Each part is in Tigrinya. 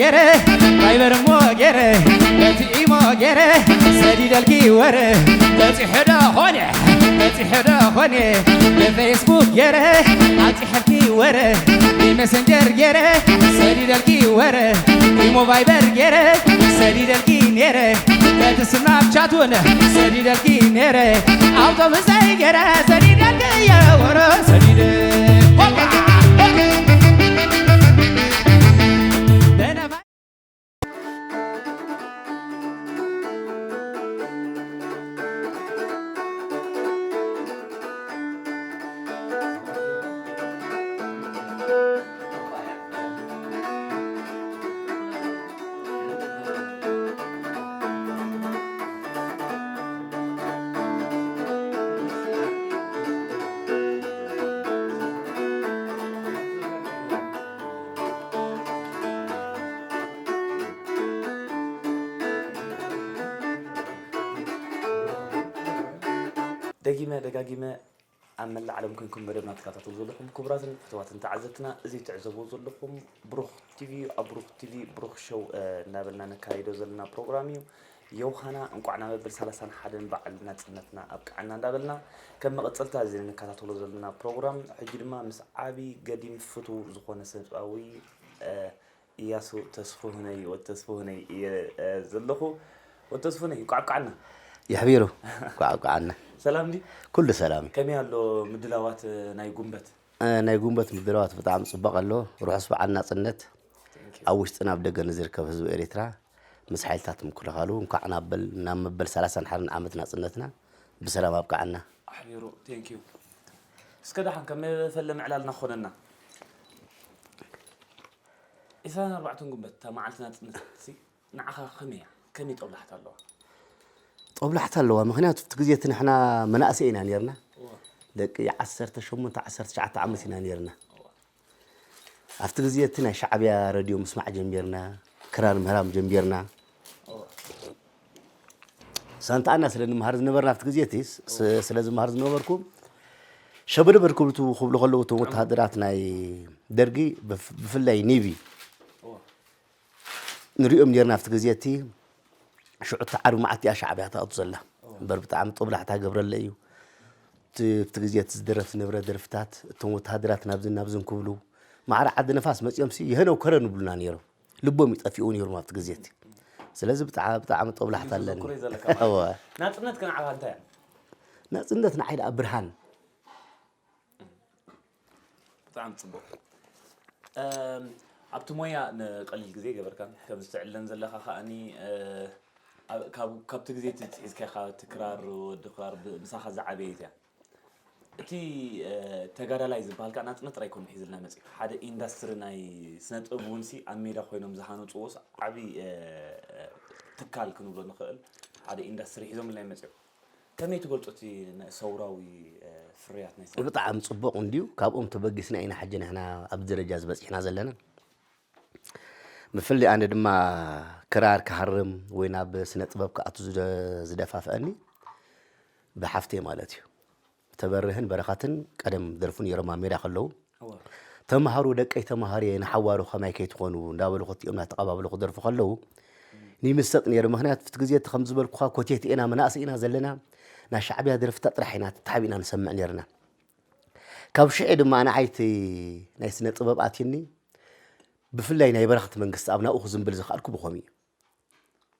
ገረ ቫይበር እሞ ገረ በቲ ኢሞ ገረ ሰዲደልኪ ወረ በፂሑ ዶ ኾነ በፂሑ ዶ ኾነ ብፌስቡክ ገረ ኣብፂሐልኪ ወረ ብመሰንጀር ገረ ሰዲደልኪ ወረ ኢሞ ቫይበር ገረ ሰዲደልኪ ነረ በቲ ስናፕቻት እውን ሰዲደልኪ ነረ ኣውቶቡሰይ ገረ ሰዲደልኪ የወረ ሰዲደ ደጊመ ደጋጊመ ኣብ መላእ ዓለም ኮንኩም መደብና ትከታተሉ ዘለኹም ክቡራትን ፍትዋትን ተዓዘብትና፣ እዚ ትዕዘብዎ ዘለኹም ብሩኽ ቲቪ እዩ። ኣብ ብሩኽ ቲቪ ብሩኽ ሾው፣ እ፣ እናበልና ነካይዶ ዘለና ፕሮግራም እዩ። ዮሃና፣ እንቋዕ ናብ መበል ሰላሳን ሓደን በዓል ናጽነትና ኣብቅዓና እንዳበልና፣ ከም መቐጸልታ እዚ ንከታተሎ ዘለና ፕሮግራም፣ ሕጂ ድማ ምስ ዓቢ ገዲም ፍቱው ዝኾነ ስነጥበባዊ፣ እ፣ ኢያሱ ተስፉህነይ፣ ወድ ተስፉህነይ እየ፣ እ፣ ዘለኹ። ወድ ተስፉህነይ፣ እንቋዕ ኣብቅዓና። የሕቢሩ፣ እንቋዕ ኣብቅዓና። ሰላም ድዩ? ኩሉ ሰላም እዩ። ከመይ ኣሎ ምድላዋት፣ እ፣ ናይ ጉንበት? እ፣ ናይ ጉንበት ምድላዋት ብጣዕሚ ጽቡቕ ኣሎ። ርሑስ በዓል ናጽነት። Thank you። ኣብ ውሽጥን ኣብ ደገን ንዝርከብ ህዝቢ ኤሪትራ ምስ ሓይልታት ምክልኻሉ እንኳዕ ናብ በል-፣ ናብ መበል ሰላሳን ሓደን ዓመት ናጽነትና ብሰላም ኣብቅዓና። ኣሕቢሩ፣ thank you። እስከ ደሓን ከም መፈለ ምዕላልና ክኾነና። ዒስራን ኣርባዕተን ጉንበት፣ እታ መዓልቲ ናጽነት፣ ሲ፣ ንዓኻ ከመይ እያ? ከመይ ጦብላሕታ ኣለዋ? ጦብላሕታ ኣለዋ። ምኽንያቱ ኣብቲ ግዜ እቲ ንሕና መናእሰይ ኢና ነይርና። እወ። ደቂ ዓሰርተ ሸሞንተ፣ ዓሰርተ ትሽዓተ ዓመት ኢና ነይርና። እወ። ኣብቲ ግዜ እቲ ናይ ሻዕብያ ረድዮ ምስማዕ ጀሚርና፣ ክራር ምህራም ጀሚርና። እወ። ሳንታኣና ስለ ንምሃር ዝነበርና ኣብቲ ግዜ እቲ ስ-፣ እወ። ስለ ዝምሃር ዝነበርኩ፣ ሸበድበድ ክብሉ፣ ክብሉ ከለዉ እቶም ወተሃደራት ናይ ደርጊ ብፍ-፣ ብፍላይ ኔቪ እወ። ንሪኦም ኔርና ኣብቲ ግዜ እቲ። ሽዑ እቲ ዓርቢ መዓልቲ እያ ሻዕብያ ትኣቱ ዘላ። እምበር ብጣዕሚ ጦብላሕታ ገብረለ እዩ። እቲ፣ ኣብቲ ግዜ እቲ ዝደረፍ ዝነበረ ደርፍታት፣ እቶም ወተሃደራት ናብዝን ናብዝን ክብሉ፣ ማዕረ ዓዲ ነፋስ መጺኦምሲ ይህነው ከረን ይብሉና ኔሮም። ልቦም ይጠፊኡ ኔሮም ኣብቲ ግዜ እቲ። ስለዚ ብጣዕ-፣ ብጣዕሚ ጦብላሕታ ኣለኒ። ተዘክሮ እዩ ዘለካ ማለት እወ። ናጽነት ከ ንዓኻ እንታይ እያ? ናጽነት ንዓይ ደኣ ብርሃን። ብጣዕሚ ጽቡቕ። እም፣ ኣብቲ ሞያ ንቐሊል ግዜ ገበርካን ከም ዝተዕለን ዘለኻ ከኣኒ፣ እ፣ ኣብ-፣ ካብ-፣ ካብቲ ግዜ እቲ ሒዝካ ኢኻ እቲ ክራር፣ ወዲ ክራር ብ-፣ ምሳኻ ዝዓበየት እያ። እቲ፣ እ፣ ተጋዳላይ ዝበሃል ከኣ ናጽነት ጥራይ ኣይኮነን ሒዝልና መጺኡ። ሓደ ኢንዳስትሪ ናይ ስነ ጥበብ እውን ሲ ኣብ ሜዳ ኮይኖም ዝሃነጽዎስ ዓቢ፣ እ፣ ትካል ክንብሎ ንኽእል ሓደ ኢንዳስትሪ ሒዞምልና ይመጽኡ። ከመይ ትገልጾ እቲ ናይ ሰውራዊ፣ እ፣ ፍርያት ናይ ስነ ጥበብ? ብጣዕሚ ጽቡቕ እንድዩ። ካብኦም ተበጊስና ኢና ሕጂ ንሕና ኣብዚ ደረጃ ዝበጺሕና ዘለና። ብፍላይ ኣነ ድማ ክራር ክሃርም ወይ ናብ ስነ ጥበብ ክኣቱ ዝደ-፣ ዝደፋፍኣኒ ብሓፍተይ ማለት እዩ። ተበርህን በረኸትን ቀደም ደርፉ ነይሮም ኣብ ሜዳ ከለዉ። እወ። ተምሃሩ ደቀይ ተምሃርየ ንሓዋሩ ከማይ ከይትኾኑ እንዳበሉ ክልቲኦም እናተቐባበሉ ክደርፉ ከለዉ፣ ይምሰጥ ነይሩ። ምኽንያቱ፣ እቲ ግዜ እቲ ከም ዝበልኩኻ፣ ኮቴት ኢና፣ መናእሰይ ኢና ዘለና። ናይ ሻዕብያ ደርፍታት ጥራሕ ኢና ተታሓቢእና ንሰምዕ ነይርና። ካብ ሽዑ ድማ ንዓይ እቲ ናይ ስነ ጥበብ ኣትዩኒ። ብፍላይ ናይ በረኸት መንግስተኣብ ናብኡ ክዝንብል ዝኸኣልኩ ብኸምኡ እዩ።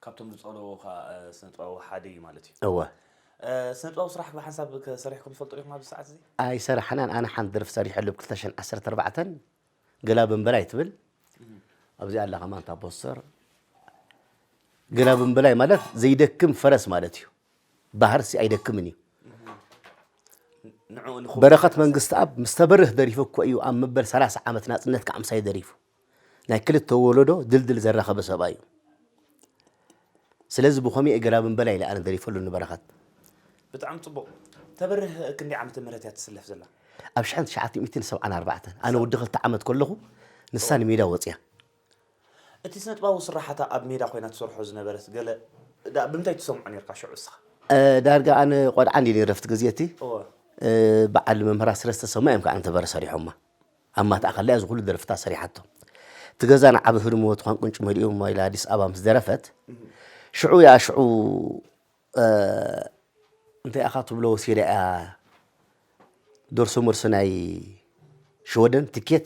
ካብቶም ዝጸለዉኻ፣ እ፣ ስነ ጥበባዊ ሓደ እዩ ማለት እዩ። እወ። እ፣ ስነ ጥበባዊ ስራሕ ብሓንሳብ ከ-፣ ሰሪሕኩም ትፈልጡ ዲኹም ኣብዚ ሰዓት እዚ? ኣይሰራሕናን። ኣነ ሓንቲ ደርፊ ሰሪሐሉ ብ ክልተ ሽሕን ዓሰርተ ኣርባዕተን፣ ገላ በንበላይ ትብል። እም። ኣብዚኣ ኣላ ከማን እታ ፖስተር። ገላ በንበላይ ማለት ዘይደክም ፈረስ ማለት እዩ። ባህርሲ ኣይደክምን እዩ። ንዕኡ ንኹ-፣ በረኸት መንግስተኣብ ምስ ተበርህ ደሪፉ እኮ እዩ ኣብ መበል ሰላሳ ዓመት ናጽነት ክዓምሳይ ደሪፉ። ናይ ክልተ ወለዶ ድልድል ዘራኸበ ሰብኣይ እዩ። ስለዚ ብኸምኡ እየ ገላ በንበላይ ኢለ ኣነ ደሪፈሉ ንበረኸት። ብጣዕሚ ጽቡቕ። ተበርህ ክንደይ ዓመተ ምህረት እያ ትስለፍ ዘላ? ኣብ ሽሕን ትሽዓተ ሚእትን ሰብዓን ኣርባዕተን። ኣነ ወዲ ክልተ ዓመት ከለኹ ንሳ ንሜዳ ወጽያ። እቲ ስነ ጥበባዊ ስራሓታ ኣብ ሜዳ ኮይና ትሰርሖ ዝነበረት ገለ ዳ-፣ ብምንታይ ትሰምዖ ኔርካ ሽዑ እስኻ? እ፣ ዳርጋ ኣነ ቆልዓ እንድየ ነይረ ኣብቲ ግዜ እቲ። እወ። እ፣ በዓል መምህር ኣስረስ ተሰማ እዮም ከዓ ንተበረ ሰሪሖማ። ኣብ ማትኣ ከላ እያ እዚ ኩሉ ደርፍታት ሰሪሓቶ። እቲ ገዛና ዓቢ ህድሞ ትኾን ቁንጭ መሊኡ እሞ ኢላ ኣዲስ ኣበባ ምስ ደረፈት ሽዑ ያ ሽዑ እንታይ ኢኻ ትብሎ ወሲዳ እያ ደርሶ መርሶ ናይ ሽወደን ትኬት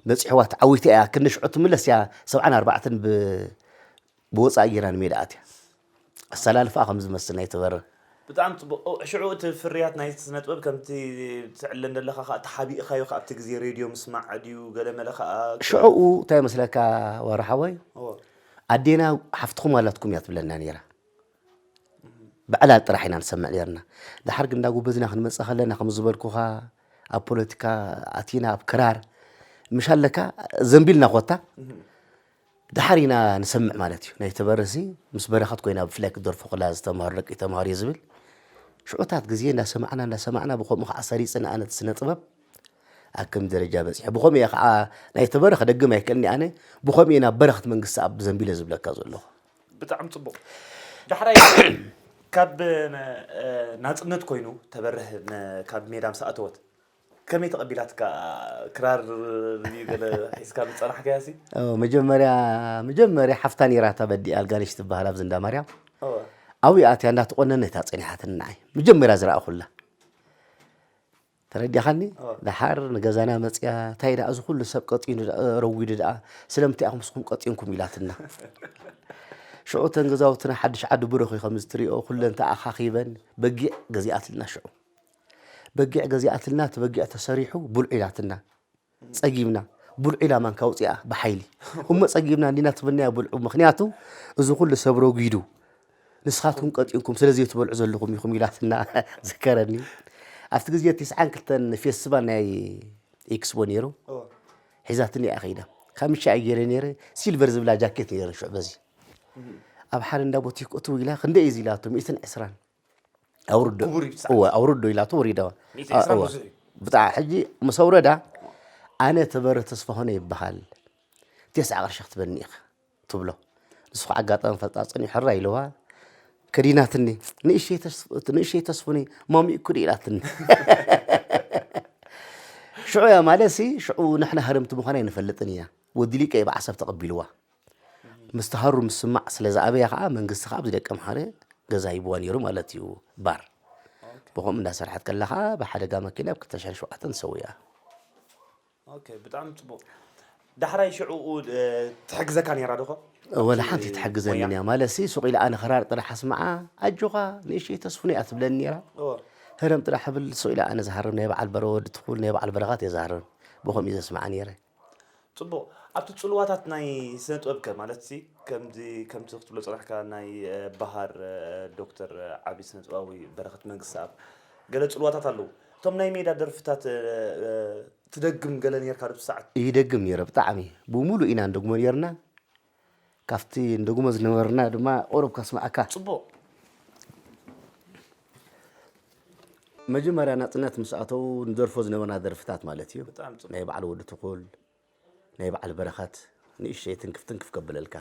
መፂሕዋ ተዓዊተ እያ ክንዲ ሽዑ ትምለስ እያ ሰብዓን ኣርባዕተን ብወፃኢ ጌራ ንሜዳ ኣትያ ኣሰላልፋ ከም ዝመስል ናይ ተበረ ብጣዕሚ ፅቡቅ ሽዑ እቲ ፍርያት ናይ ስነጥበብ ከምቲ ትዕለን ዘለካ ከዓ ተሓቢእካዮ ካብቲ ግዜ ሬድዮ ምስማዕ ድዩ ገለመለ ከዓ ሽዑኡ እንታይ መስለካ ወርሓወይ ኣዴና ሓፍትኹም ኣላትኩም እያ ትብለና ነይራ ብዕላል ጥራሕ ኢና ንሰምዕ ነርና ድሓር ግን እንዳጎበዝና ክንመፅእ ከለና ከም ዝበልኩኻ ኣብ ፖለቲካ ኣቲና ኣብ ክራር ምሽ ኣለካ ዘንቢልና ኮታ ድሓር ኢና ንሰምዕ ማለት እዩ ናይ ተበረሲ ምስ በረኸት ኮይና ብፍላይ ክደርፉ ክላ ዝተምሃሩ ደቂ ተምሃሩ እየ ዝብል ሽዑታት ግዜ እንዳሰማዕና እንዳሰማዕና ብከምኡ ከዓ ሰሪፅና ኣነ ስነ ጥበብ ኣብ ከም ደረጃ በፂሐ ብኸምኡ እየ ከዓ ናይ ተበረኸ ደግም ኣይክእልኒ ኣነ ብኸምኡ እየ ናብ በረኸት መንግስቲ ኣብ ዘንቢለ ዝብለካ ዘለኹ ብጣዕሚ ፅቡቅ ዳሕራይ ካብ ናፅነት ኮይኑ ተበርህ ካብ ሜዳ ምስ ኣተወት ከመይ ተቐቢላትካ ክራር ገለ ሒዝካ ዝፀናሕካያ ሲ መጀመርያ መጀመርያ ሓፍታ ነይራ እታ በዲ ኣልጋነሽ ትበሃል ኣብዚ እንዳ ማርያም ኣብኡ ኣትያ እንዳተቆነነ እታ ፀኒሓትኒ ንዓይ መጀመርያ ዝረኣኹላ ተረዲኻኒ ደሓር ንገዛና መፅያ እንታይ ደኣ እዚ ኩሉ ሰብ ቀጢኑ ረዊዱ ደኣ ስለምንታይ ኢኹም ስኹም ቀጢንኩም ኢላትና ሽዑ ተን ገዛውትና ሓድሽ ዓዲ ብረኹ ከም ዝትሪኦ ኩለን ተኣኻኺበን በጊዕ ገዚኣትልና ሽዑ በጊዕ ገዚኣትልና እቲ በጊዕ ተሰሪሑ ብልዑ ኢላትና ጸጊብና ብልዑ ኢላ ማንካ ኣውጺኣ ብሓይሊ እሞ ጸጊብና እንዲና ትብልናያ ብልዑ ምኽንያቱ እዚ ኩሉ ሰብ ረጒዱ ንስኻትኩም ቀጢንኩም ስለ ዘይትበልዑ ዘለኹም ኢኹም ኢላትና ዝከረኒ ኣብቲ ግዜ ትስዓን ክልተን ፌስቲቫል ናይ ኤክስፖ ነይሩ ሒዛትኒ እያ ከይዳ ካምሻ እየ ገይረ ነይረ ሲልቨር ዝብላ ጃኬት ነይረ ሽዑ በዚ ኣብ ሓደ እንዳ ቦቲክ እትው ኢላ ክንደይ እዩ ኢላቶ ሚእትን ዕስራን ኣውርዶ ክቡር እዩ ብዛዕባ። እወ ኣውርዶ ኢላቶ ወሪዳ ሚእቲ ዕስራን እወ። ብዙሕ እዩ። ብጣዕ ሕጂ ምስ ኣውረዳ ኣነ ተበረ ተስፋ ሆነ ይበሃል ተስዓ ቅርሺ ክትበኒ ኢኻ ትብሎ ንሱ ከዓ ኣጋጣሚ ፈልጣ ፀኒሑ ሕራ ኢልዋ ከዲናትኒ ንእሸይ ተስፍ- ንእሸይ ተስፉኒ ማሚኡ ክዲ ኢላትኒ ሽዑ እያ ማለት ሲ ሽዑ ንሕና ህረምቲ ምዃና ኣይንፈልጥን ኢና ወዲ ሊቀ ብዓሰብ ተቐቢልዋ ምስ ተሃሩ ምስማዕ ስለ ዝኣበያ ከዓ መንግስቲ ከዓ ኣብዚ ደቂ ኣምሓረ ገዛ ሂብዋ ነይሩ ማለት እዩ ባር ብኸምኡ እንዳሰርሐት ከላ ከዓ ብሓደጋ መኪና ብ ክልተ ሽሕን ሸውዓተን ሰዊኣ ኦኬ፣ ብጣዕሚ ፅቡቅ። ዳሕራይ ሽዕኡ ትሕግዘካ ነይራ ዶኸ? ወላ ሓንቲ ትሕግዘኒ እያ ማለት ሲ ሱቕ ኢለ ኣነ ክራር ጥራሕ ኣስምዓ ኣጆኻ ንእሽተይ ተስፉኒ እያ ትብለኒ ነይራ ህረም ጥራሕ ብል ሱቕ ኢለ ኣነ ዝሃርም ናይ በዓል በረወዲ ትኹል ናይ በዓል በረኻት እየ ዝሃርም ብኸምኡ እዩ ዘስምዓ ነይረ ፅቡቕ ኣብቲ ፅልዋታት ናይ ስነ ጥበብ ከ ማለት ሲ ከምዚ ከምቲ ክትብሎ ፅናሕካ ናይ በሃር ዶክተር ዓብዪ ስነ ጥበባዊ በረኸት መንግስቲ ኣብ ገለ ፅልዋታት ኣለዉ እቶም ናይ ሜዳ ደርፍታት ትደግም ገለ ነርካ ዶ ሰዓት ይደግም ነይረ ብጣዕሚ ብሙሉ ኢና ንደግሞ ነርና ካብቲ ንደግሞ ዝነበርና ድማ ቁሩብ ከስማዓካ ፅቡቕ መጀመርያ ናፅነት ምስ ኣተው ንደርፎ ዝነበርና ደርፍታት ማለት እዩ ናይ በዓል ወዲ ትኹል ናይ በዓል በረኸት ንእሽተይ ትንክፍ ትንክፍ ከብለልካ።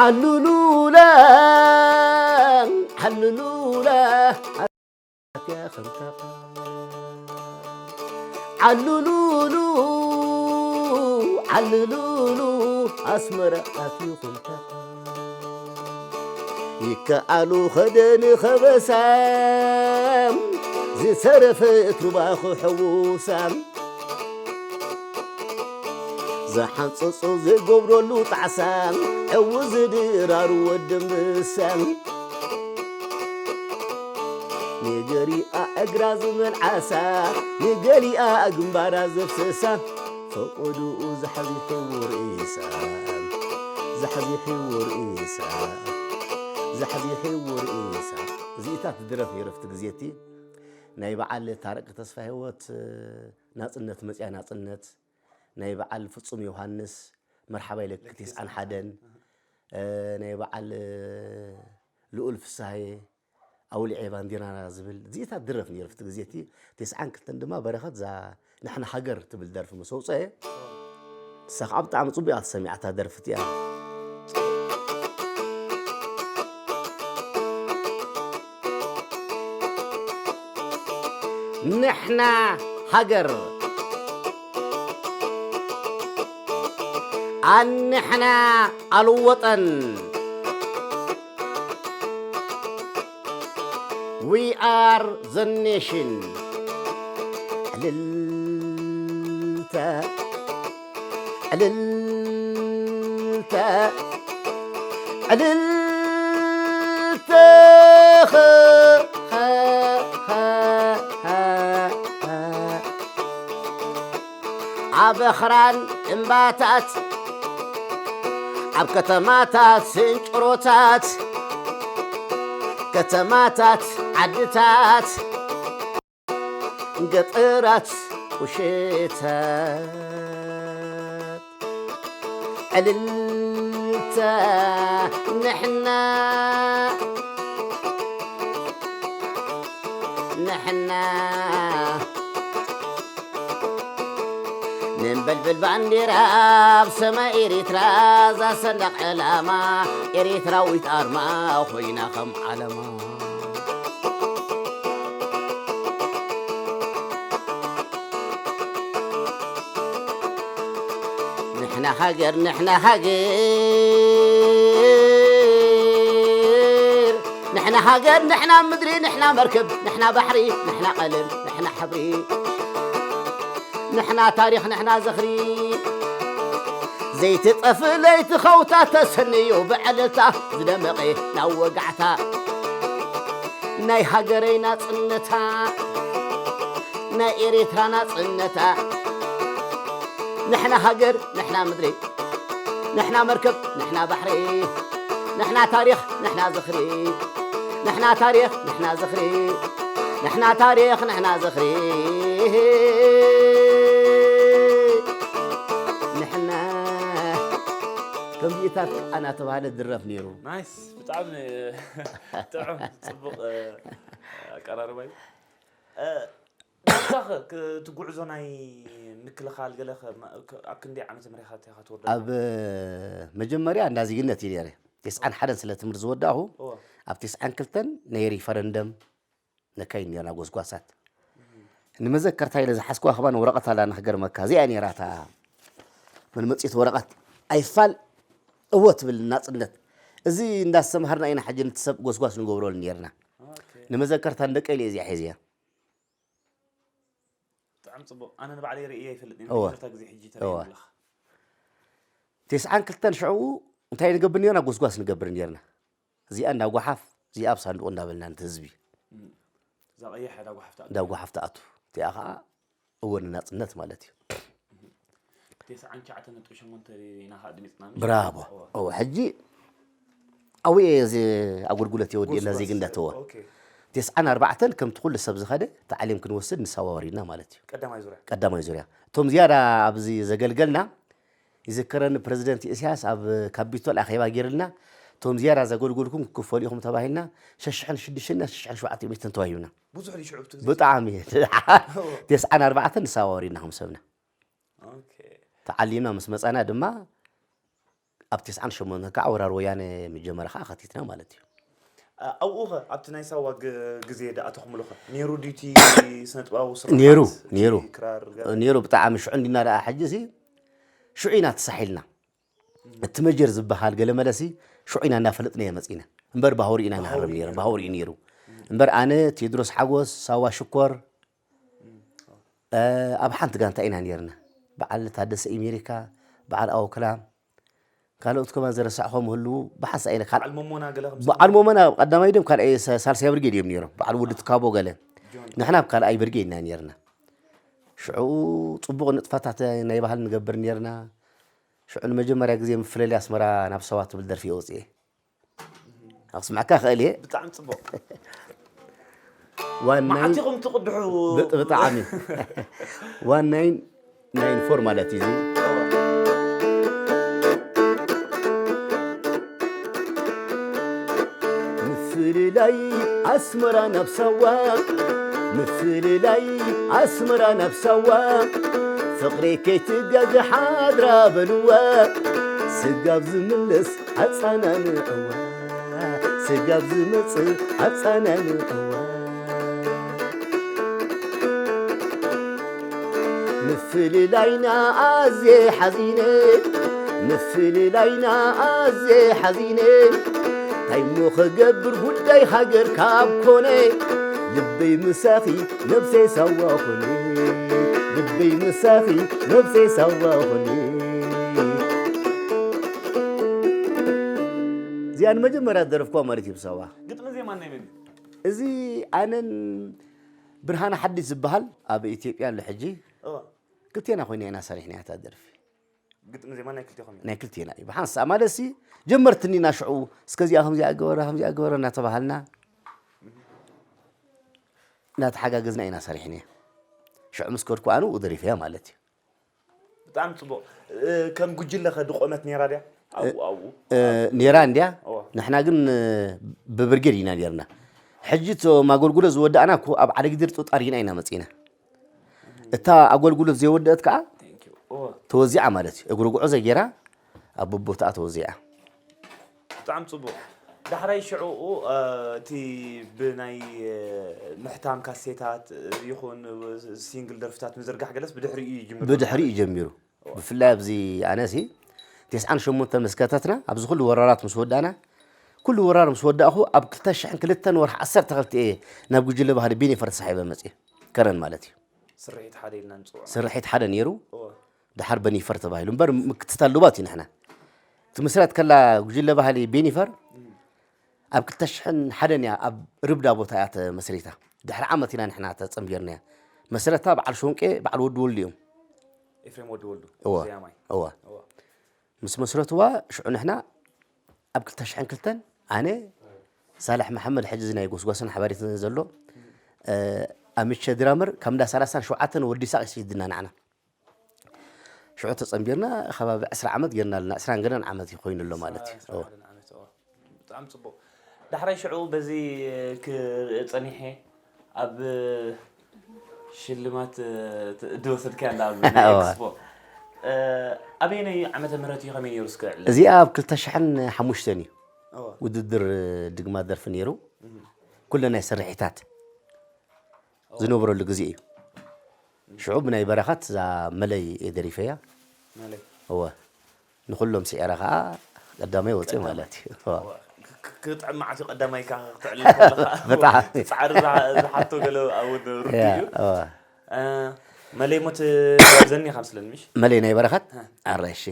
ዓሉሉላ ዓሉሉላ ዓሉሉሉ ዓሉሉሉ ኣስመራ ኣትዩ ይከኣሉ ኸደ ንኸበሳ ዝተረፈት ሩባ ክሕውሳ ዝሓንፀፆ ዘይገብረሉ ጣዕሳ ዕው ዝድራሩ ወደንበሳ ንገሊኣ እግራ ዝመልዓሳ ንገሊኣ ግንባራ ዘፍሰሳ ፈቐድኡ ዛሕዚሒዎ ርእሳ ዛሕዚሒዎ ርእሳ ዛሕዚሒዎ ርእሳ እዚኢታት ትድረፍ ነይረ ኣብቲ ግዜ እቲ ናይ በዓል ታረቂ ተስፋሂወት ናፅነት መፅያ ናፅነት ናይ በዓል ፍፁም ዮሃንስ መርሓባ ኢለኪ ተስዓን ሓደን ናይ በዓል ልኡል ፍስሃየ ኣውሊዐ ባንዲራና ዝብል ዚእታት ድረፍ ነይሩ ኣብቲ ግዜ እቲ ተስዓን ክልተን ድማ በረኸት እዛ ንሕና ሃገር ትብል ደርፊ ምስ ኣውፀአ ንሳ ከዓ ብጣዕሚ ፅቡቅ እያ ተሰሚዓታ ደርፊ እቲኣ ንሕና ሃገር ኣንሕና ኣልወጠን። We are the nation. ዕልልተ፣ ዕልልተ፣ ዕልልተ፣ ኸ፣ ኸ፣ ኸ፣ ኸ፣ ኸ። ኣብ ኣኽራን እምባታት፣ ኣብ ከተማታት ስንጭሮታት፣ ከተማታት ዓድታት፣ ገጠራት ቁሸታት፣ ዕልልታ ንሕና፣ ንሕና ነንበልብል ባንዴራ ኣብ ሰማይ ኤሪትራ፣ እዛ ሰንደቕ ዕላማ ኤሪትራዊት ኣርማ ኮይና ከም ዓለማ። ንሕና ሃገር፣ ንሕና ሃገር፣ ንሕና ሃገር፣ ንሕና ምድሪ፣ ንሕና መርከብ፣ ንሕና ባሕሪ፣ ንሕና ቀለም፣ ንሕና ሕብሪ፣ ንሕና ታሪኽ፣ ንሕና ዝኽሪ። ዘይትጠፍእ ለይቲ ኸውታ ተሰንዩ ብዕልልታ ዝደመቐ ናብ ወጋሕታ። ናይ ሃገረይ ናጽነታ፣ ናይ ኤርትራ ናጽነታ። ንሕና ሃገር፣ ንሕና ምድሪ፣ ንሕና መርከብ፣ ንሕና ባሕሪ፣ ንሕና ታሪኽ፣ ንሕና ዝኽሪ፣ ንሕና ታሪኽ፣ ንሕና ዝኽሪ፣ ንሕና ታሪኽ፣ ንሕና ዝኽሪ። ንሕና ከምዚታት ኣናተባህለ ድረፍ ነይሩ። ናይስ፣ ብጣዕሚ ጥዑም፣ ጽቡቕ፣ እ፣ ኣቀራርባ እዩ። እ፣ ንስኻ ኸ፣ ክ-፣ እቲ ጉዕዞ ናይ ምክልኻል ገለ ኸ፣ ማ-፣ ክ-፣ ኣብ ክንደይ ዓመተ ምህረት ኢኻ ትወርዶ? ኣብ መጀመርያ እንዳ ዜግነት እዩ ነይረ። ተስዓን ሓደን ስለ ትምህርቲ ዝወዳእኹ፣ እወ። ኣብ ተስዓን ክልተን ናይ ሪፈረንደም ነካይድ ነርና ጎስጓሳት። ንመዘከርታ ኢለ ዝሓዝኩዋ ከማን ወረቐት ኣላ ንኽገርመካ። እዚኣ እያ ነይራ እታ መመጽኢት ወረቐት። ኣይፋል እወ ትብል ናጽነት። እዚ እንዳስተምሃርና ኢና ሕጂ ነቲ ሰብ ጎስጓስ ንገብረሉ ነርና። ኦኬ። ንመዘከርታ ንደቀይ ኢለ እዚኣ ሒዝያ። ብጣዕሚ ጽቡቕ። ኣነ ንባዕለይ ርእየ ኣይፈልጥን። እወ። መጀመርታ ግዜ ሕጂ ተርእየኒ እወ። ኣለኻ። ተስዓን ክልተን ሽዑ እንታይ ንገብር ነርና? ጎስጓስ ንገብር ነርና። እዚኣ እንዳ ጓሓፍ፣ እዚኣ ኣብ ሳንዱቕ እንዳበልና ነቲ ህዝቢ። እም። እዛ ቀያሕ እያ፣ እዛ ጓሓፍ ትኣቱ። እንዳ ጓሓፍ ትኣቱ። እቲኣ ኸኣ እወ ንናጽነት ማለት እዩ። ተስዓን ትሽዓተን ነጥቢ ሸሞንተ ኢና ኸኣ ድሚጽና፣ ምሽ? ብራቮ። እወ። እወ፣ ሕጂ ኣብኡ እየ እዚ ኣገልግሎት እየ ወዲኤ ጎስጓስ። ዜግነት፣ እወ። ኦኬ። ተስዓን ኣርባዕተን ከምቲ ኩሉ ሰብ ዝኸደ፣ እቲ ዓሌም ክንወስድ ንሳዋ ወሪድና ማለት እዩ። ቀዳማይ ዙርያ። ቀዳማይ ዙርያ። እቶም ዝያዳ ኣብዚ ዘገልገልና፣ ይዝከረኒ ፕረዚደንት ኢሳያስ ኣብ ካፒቶል ኣኼባ ገይርልና፣ "እቶም ዝያዳ ዘገልገልኩም ክክፈሉ ኢኹም" ተባሂልና፣ ሸሽሕን ሽዱሽተን፣ ሸሽሕን ሸውዓተ ሚእትን ተዋሂብና። ብዙሕ ድዩ ሽዑ ኣብቲ ግዜ? ብጣዕሚ። እወ። ተስዓን ኣርባዕተን ንሳዋ ወሪድና ከም ሰብና። ኦኬ። ተዓሊምና ምስ መጻና ድማ፣ ኣብ ተስዓን ሸሞንተን ከዓ ወራር ወያነ ምጀመረ ከዓ ከቲትና ማለት እዩ። ኣ-፣ ኣብኡ ኸ፣ ኣብቲ ናይ ሳዋ ግ-፣ ግዜ ደኣ ተኹምሉ ኸ፣ ነይሩ ድዩ እቲ ስነጥበባዊ ስርሓት፣ ነይሩ፣ እቲ ነይሩ። ክራር ገለ? ነይሩ፣ ብጣዕሚ ሽዑ እንዲና ደኣ ሕጂ ሲ፣ ሽዑ ኢና ተሳሒልና። እቲ መጀር ዝበሃል ገለ መለሲ ሽዑ ኢና እናፈለጥናዮ መጺና። እምበር ባሁሪ ኢና ባሁሪ ንሃርም ነይሩ፣ ነይሩ። ባሁሪ እዩ ነይሩ። እምበር ኣነ፣ ቴድሮስ ሓጎስ፣ ሳዋ ሽኮር፣ እ፣ ኣብ ሓንቲ ጋንታ ኢና ነይርና። በዓል ታደሰ ኢሜሪካ፣ በዓል ኣውክላ፣ ካልኦት ከማን ዝረሳዕኹም ህልዉ፣ ብሓንሳእ ኢለ ካል-፣ በዓል ሞሞና ገለ ከም በዓል ሞሞና ቀዳማይ ድዮም ካልኣይ፣ ሳ-፣ ሳልሳይ ብርጌድ እዮም ነይሮም። በዓል ወዲ ትካቦ ገለ። ጆን። ንሕና ኣብ ካልኣይ ብርጌድ ኢና ነይርና። ሽዑ ጽቡቕ ንጥፈታት ናይ ባህሊ ንገብር ነይርና። ሽዑ ንመጀመርያ ግዜ ምፍለለይ ኣስመራ ናብ ሰዋ ትብል ደርፊ እየ ወጽኤ። ኣኽስምዐካ ክእል እየ። ብጣዕሚ ጽቡቕ። ዋን ናይን መዓት ኢኹም ትቕድሑ? ብጥ-፣ ብጣዕሚ። ዋን ናይን ናይን ፎር ማለት እዩ እዚ። ምፍልላይ ኣስመራ ናብ ሳዋ፣ ምፍልላይ ኣስመራ ናብ ሳዋ፣ ፍቕሪ ከይትጋገ ሓድራ በልዋ፣ ስጋብ ዝምለስ ኣጻናንዕዋ፣ ስጋብ ዝመጽእ ኣጻናንዕዋ። ምፍልላይና ኣዜ ሓዚነ፣ ምፍልላይና ኣዜ ሓዚነ። እንታይ እሞ ክገብር ጉዳይ ሃገር ካብ ኮነ፣ ልበይ ምሳኺ ነብሰይ ሳዋ ኮነ፣ ልበይ ምሳኺ ነብሰይ ሳዋ ኮነ። እዚኣ ንመጀመርያ ዝደረፍኩዋ ማለት እዩ ብሳዋ። ግጥሚ ዜማ ናይ መን እዩ? እዚ ኣነን ብርሃነ ሓዲስ ዝበሃል ኣብ ኢትዮጵያ ኣሎ ሕጂ። እዋ። ክልቴና ኮይና ኢና ሰሪሕና እታ ደርፊ። ግጥሚ ዜማ ናይ ክልቴኹም እዩ? ናይ ክልቴና እዩ። ብሓንሳእ ማለት ሲ ጀመርትኒ ኢና ሽዑ፣ እስከ እዚኣ ከምዚኣ ገበረ፣ ከምዚኣ ገበረ እናተባሃልና እናተሓጋገዝና ኢና ሰሪሕና። ሽዑ ምስ ከድኩ ኣነ ደሪፈያ ማለት እዩ። ብጣዕሚ ጽቡቕ። እ፣ ከም ጉጅለ ከ ድቆመት ነይራ ድያ? ኣብኡ፣ ኣብኡ። እ፣ ነይራ እንድያ። እዋ። ንሕና ግን፣ እ፣ ብብርጌድ ኢና ነይርና። ሕጂ እቶም ኣገልግሎት ዝወዳእና እኮ ኣብ ዓደግዲር ጡጣር ኢና ኢና መጺና። እታ ኣገልግሎት ዘይወደአት ከኣ Thank you። እዋ። ተወዚዓ ማለት እዩ። እግሪ ጉዕዞ ገይራ ኣብ ቦታኣ ተወዚዓ። ብጣዕሚ ጽቡቕ። ዳሕራይ ሽዑኡ፣ እ፣ እቲ ብናይ፣ እ፣ ምሕታም ካሴታት፣ እ፣ ይኹን፣ እ፣ ሲንግል ደርፍታት ምዝርጋሕ ገለስ ብድሕሪኡ እዩ ጅምር ብድሕሪኡ ማለት እዩ ጀሚሩ። እዋ። ብፍላይ ኣብዚ ኣነሲ ተስዓን ሸሞንተን ምስ ከተትና፣ ኣብዚ ኩሉ ወራራት ምስ ወዳእና፣ ኩሉ ወራር ምስ ወዳእኹ፣ ኣብ ክልተ ሽሕን ክልተን ወርሒ ዓሰርተ ክልተ እየ ናብ ጉጅለ ባህሊ ቤኒፈር ተሳሒበ መጽየ። ከረን ማለት እዩ። ስርሒት ሓደ ኢልና ንጽውዖ። ስርሒት ሓደ ነይሩ። እዋ። ደሓር በኒፈር ተባሂሉ። እምበር ምክትታል ሉባት እዩ ንሕና። ትምስረት ከላ ጉጅለ ባህሊ ቤኒፈር እም። ኣብ ክልተ ሽሕን ሓደን እያ ኣብ ርብዳ ቦታ እያ ተመስሪታ። ድሕሪ ዓመት ኢና ንሕና ተጸንቢርናያ። መስረታ በዓል ሾንቄ፣ በዓል ወዲ ወልዱ እዮም። ኤፍሬም ወዲ ወልዱ፣ እዋ። ዘያማይ። እዋ። እዋ። ምስ መስረትዋ ሽዑ ንሕና ኣብ ክልተ ሽሕን ክልተን ኣነ፣ ሳልሕ መሓመድ፣ ሕጂ እዚ ናይ ጎስጓስን ሓባሪትን ዘሎ፣ እ፣ ኣሚቸ ድራመር፣ ካብ እንዳ ሰላሳን ሸውዓተን ወዲ ሳቅ ይስይድና ንዓና። ሽዑ ተጸንቢርና ከባቢ ዕስራ ዓመት ጌርና ኣለና። ዕስራን ገለን ዓመት ኮይኑ ኣሎ ማለት እዩ። ዕስራ፣ ዕስራን ገለን ዓመት፣ እዎ። ብጣዕሚ ጽቡቕ። ዳሕራይ ሽዑ በዚ ክርኢ ጸኒሐ፣ ኣብ ሽልማት ት-፣ ድወሰድካያ እንዳ ኣብ ናይ እዋ። ኤክስፖ። እ፣ ኣበየናይ ዓመተ ምህረት እዩ፣ ከመይ ነይሩ እስከ ዕለት? እዚኣ ኣብ ክልተ ሽሕን ሓሙሽተን እዩ። እዋ። ውድድር ድግማ ደርፊ ነይሩ። እህ። ኩለ ናይ ስርሒታት ዝነበረሉ ግዜ እዩ። ሽዑ ብናይ በረኸት እዛ መለይ እየ ደሪፈያ። መለይ። እወ። ንኹሎም ስዒረ ኸዓ ቀዳማይ ወጺአ ቀዳማይ። ማለት እዩ። እወ። እወ። ክ-፣ ክ-፣ ክጥዕም መዓት እዩ ቀዳማይ ኢልካ ክትዕልል ከለኻ። ብጣዕሚ። ጻዕሪ ዝሓ-፣ ዝሓቶ ገለ እውን ርዱእ ያ፣ እዩ። እወ። እ፣ መለይ ሞት ዘኒ ኢኻ መስለኒ፣ ምሽ? መለይ ናይ በረኸት? እ። ኣረ፣ እሺ።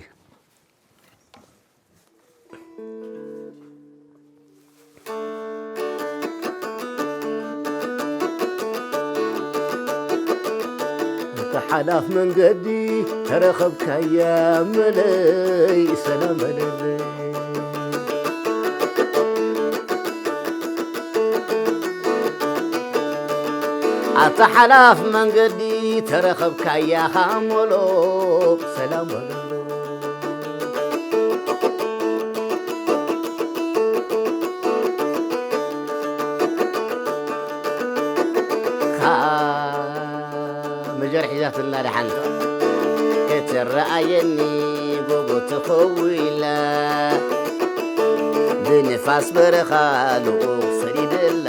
ብሓላፍ መንገዲ ተረኸብካያ መለይ ሰላም በለለይ። ኣታ ሓላፍ መንገዲ ተረኸብካያ ኻሞሎ ሰላም በለለይ። መጀር ሒዛትና ደሓን ክትረኣየኒ ጎቦ ትኸውላ ብንፋስ በረኻ ልኡኽ ሰዲደላ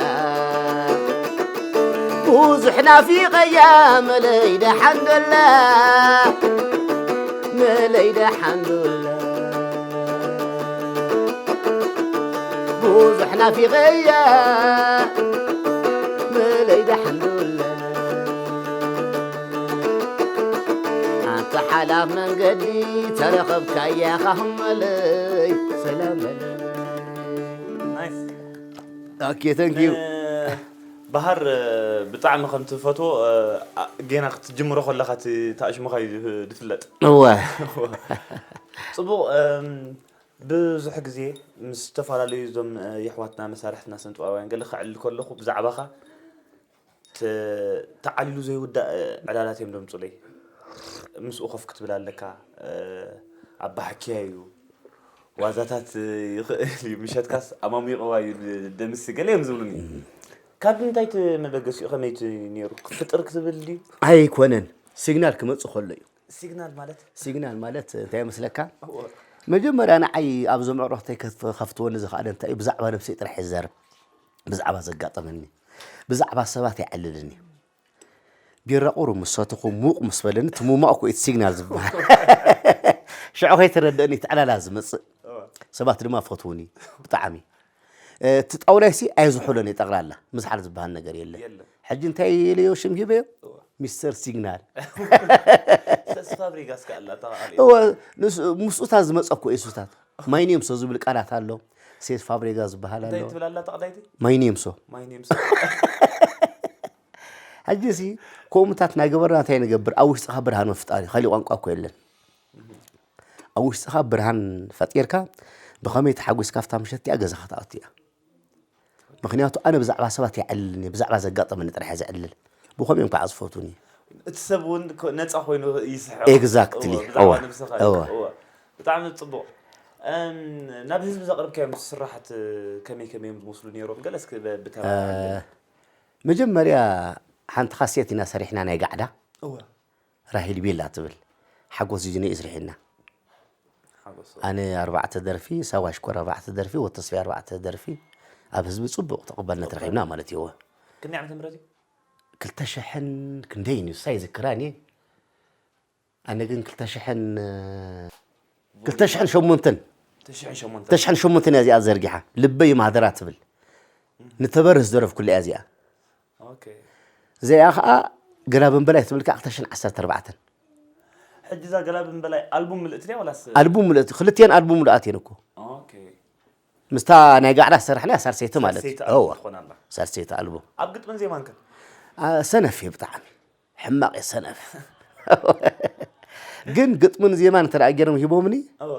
ብዙሕ ናፊቐያ መለይ ደሓን ዶላ መለይ ደሓን ዶላ ብዙሕ ናፊቐያ መለይ ደሓን ዶላ ኣንታ ሓላፍ መንገዲ ተረኸብካያ ኻህመለይ ሰላም በለለይ። ናይስ። ኦኬ፣ thank you። ን-፣ ባህር፣ እ፣ ብጣዕሚ ከም ትፈትዎ፣ እ፣ ኣ-፣ ጌና ክትጅምሮ ከለኻ እቲ፣ እቲ ኣሽሙኻ እዩ ዝፍ-፣ ዝፍለጥ። እወ። ጽቡቕ፣ እም፣ ብዙሕ ግዜ ምስ ዝተፈላለዩ እዞም፣ እ፣ የሕዋትና መሳርሕትና ስነ ጥበባውያን ገለ ከዕልል ከለኹ ብዛዕባኻ ተ-፣ ተዓሊሉ ዘይውዳእ ዕላላት እዮም ዘምጹለይ። ምስኡ ኮፍ ክትብል ኣለካ፣ እ፣ ኣባሓኪያ እዩ፣ ዋዛታት ይኽእል እዩ፣ ምሸትካስ ኣማሚቕዋ እዩ ደምሲ ገለ እዮም ዝብሉኒ። እም። ካብ ምንታይ እቲ መበገሲኡ ከመይ እቲ ነይሩ? ክፍጥር ክትብል ድዩ? ኣይኮነን፣ ሲግናል ክመጽእ ከሎ እዩ። ሲግናል ማለት? ሲግናል ማለት እንታይ ይመስለካ? እዎ። መጀመርያ ንዓይ ኣብዞም ኣዕሩኽተይ ከፍ-፣ ከፍትወኒ ዝኸኣለ እንታይ እዩ? ብዛዕባ ነብሰይ ጥራሕ ይዛረብ። ብዛዕባ ዘጋጠመኒ፣ ብዛዕባ ሰባት የዕልልኒ። ቢራ ቁሩብ ምስ ሰተኹ፣ ሙቕ ምስ በለኒ፣ እቲ ምሟቕ እኮ እቲ ሲግናል ዝበሃል። ሽዑ ከይተረደእኒ እቲ ዕላላ ዝመጽእ። ሰባት ድማ ፈትውኒ ብጣዕሚ። እቲ ጣውላይሲ ኣይዝሑሎን እየ ጠቕላላ፣ ምዝሓል ዝበሃል ነገር የለን። የለን። ሕጂ እንታይ ኢለዮ ሽም ሂበዮ? ሚስተር ሲግናል። ሰስ ፋብሪጋስ ከኣላ ተቓሊዮ። እወ፣ ንስ-፣ ምስኡታት ዝመጸ እኮ እዩ እሱታት። ማይ ኔም ሶ ዝብል ቃላት ኣሎ። ሴት ፋብሪጋ ዝበሃል እንታይ ኣሎ። ትብል ኣላ ተቐዳይቲ? ማይ ኔም ሶ። ማይ ኔም ሶ። ሕጂ ሲ ከምኡታት ናይ ገበርና እንታይ ንገብር? ኣብ ውሽጥኻ ብርሃን ምፍጣር እዩ። ካሊእ ቋንቋ እኮ የለን። ኣብ ውሽጥኻ ብርሃን ፈጢርካ ብኸመይ ተሓጒስካ ኣብታ ምሸት እቲኣ ገዛኻ ትኣቱ እያ። ምኽንያቱ ኣነ ብዛዕባ ሰባት የዕልልን እየ፣ ብዛዕባ ዘጋጠመኒ ጥራሕ እየ ዘዕልል። ብኸምኡ እዮም ከዓ ዝፈትዉኒ። እቲ ሰብ እውን ኮ-፣ ነፃ ኮይኑ ይስሕቕ። ኤግዛክትሊ። እወ፣ ብዛዕባ እወ፣ ነብስኻ እወ። ይስሕቕ። እወ። ብጣዕሚ ጽቡቕ። እም፣ ናብ ህዝቢ ዘቕርብካዮም ስራሓት ከመይ ከመይ እዮም ዝመስሉ ነይሮም? ገለ እስኪ ብ-፣ ብተራ እ፣ ሓንቲ። መጀመርያ ሓንቲ ካሴት ኢና ሰሪሕና ናይ ጋዕዳ። እወ። ራሄል ቤላ ትብል። ሓጎስ ዝጅነ እዩ ስርሒና። ሓጎስ። ኣነ ኣርባዕተ ደርፊ፣ ሳዋ ሽኮር ኣርባዕተ ደርፊ፣ ወተስፋይ ኣርባዕተ ደርፊ ኣብ ህዝቢ ጽቡቕ ተቐባልነት ረኺብና ማለት እዩ። እወ። ክንደይ ዓመተ ምህረት እዩ? ክልተ ሽሕን ክንደይን እዩ፣ እሳ ይዝክራን እየ። ኣነ ግን ክልተ ሽሕን፣ ክልተ ሽሕን ሸሞንተን። ክልተ ሽሕን ሸሞንተን። ክልተ ሽሕን ሸሞንተን እያ እዚኣ ዘርጊሓ። ልበይ ማህደራ ትብል። ንተበርህ ዝደረፍኩላ እያ እዚኣ። ኦኬ። እዚኣ ኸኣ ገላብን በላይ ትብል ከኣ ክልተ ሽሕን ዓሰርተ ኣርባዕተን። ሕጂ እዛ ገላብን በላይ ኣልቡም ምልእቲ ድያ ወላስ? ኣልቡም ምልእቲ፣ ክልቲኤን ኣልቡም ምሉኣት እየን እኮ። ኦኬ። ምስታ ናይ ጋዕዳ ዝሰራሕናያ ሳልሰይቲ ማለት እዩ። ሳልሰይቲ ኣልቡም እወ። ትኾን ኣላ። ሳልሰይቲ ኣልቡም። ኣብ ግጥምን ዜማን ከ? ኣ፣ ሰነፍ እየ ብጣዕሚ። ሕማቕ እየ ሰነፍ። ግን ግጥምን ዜማን እንተ ደኣ ገይሮም ሂቦምኒ፣ እወ።